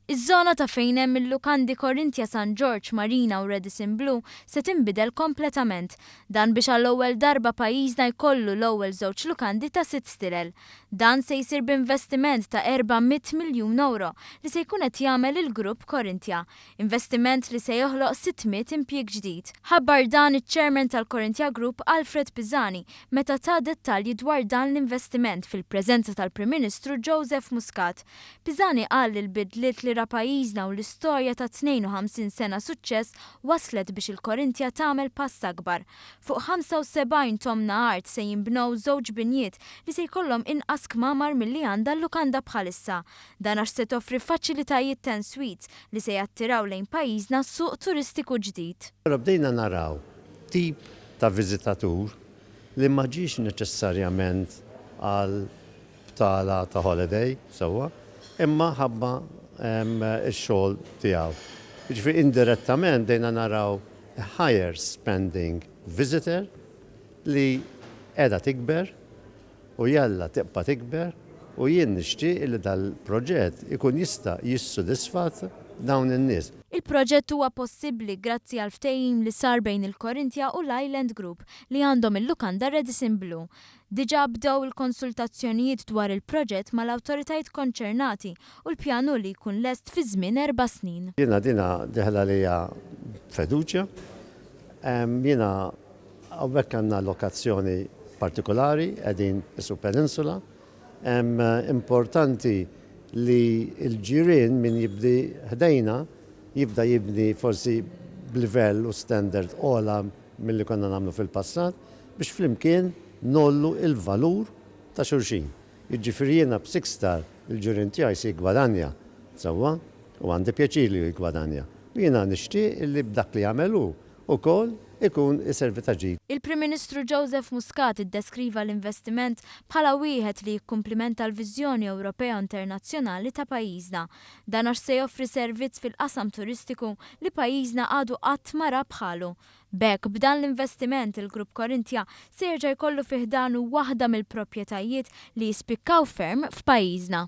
Iż-żona ta' fejn hemm il-lukandi Corinthia San Ġorġ, Marina u Radisson Blu se tinbidel kompletament. Dan biex għall-ewwel darba pajjiżna jkollu l-ewwel żewġ lukandi ta' sitt stilel. Dan se jsir b'investiment ta' 400 miljun ewro li se jkun qed jagħmel il-grupp Corinthia. Investiment li se joħloq 600 impjieg ġdid. Ħabbar dan iċ-Chairman tal-Corinthia Group Alfred Pisani meta ta dettalji dwar dan l-investiment fil-preżenza tal-Prim Ministru Joseph Muscat. Pisani qal li l-bidliet li ra pajjiżna u l-istorja ta' 52 sena suċċess waslet biex il-Corinthia tagħmel pass akbar. Fuq 75 tomna art se jinbnew żewġ binjiet li se jkollhom inqas kmamar milli għandha l-lukanda bħalissa. Dan għax se toffri faċilitajiet ta' en-suites li se jattiraw lejn pajjiżna suq turistiku ġdid. Allura bdejna naraw tip ta' viżitatur li ma ġiex neċessarjament għal btala ta' holiday, sewwa, imma ħabba x-xogħol tiegħu. Jiġifieri indirettament bdejna naraw a higher spending visitor li qiegħda tikber u jalla tibqa' tikber u jien nixtieq li dal-proġett ikun jista' jissodisfa dawn in-nies. Il-proġett huwa possibbli grazzi għal ftehim li sar bejn il-Corinthia u l-Island Group li għandhom il-lukanda Radisson Blu. Diġà bdew il-konsultazzjonijiet dwar il-proġett mal-awtoritajiet konċernati u l-pjan hu li jkun lest fi żmien 4 snin. Jiena dina dieħla lija b'fiduċja. Jiena hawnhekk għandna lokazzjoni partikolari, qegħdin su peninsula. Importanti li l-ġirien min jibni ħdejna jibda jibni forsi b'livell u standard ogħla milli konna nagħmlu fil-passat biex flimkien ngħollu il-valur ta' xulxin. Jiġifieri jiena b'six star il-ġirien tiegħi se jiggwadanja sewwa u għandi pjaċir li hu jiggwadanja. U jiena nixtieq li b'dak li jagħmel hu ukoll ikun iservi ta' ġid. Il-Prim Ministru Joseph Muscat iddeskriva l-investiment bħala wieħed li jikkumplimenta l-viżjoni Ewropea internazzjonali ta' pajjiżna. Dan għax se joffri servizz fil-qasam turistiku li pajjiżna għadu qatt ma ra bħalu. B'hekk, b'dan l-investiment, il-Grupp Corinthia se jerġa' jkollu fi ħdanu waħda mill-proprjetajiet li jispikkaw ferm f'pajjiżna.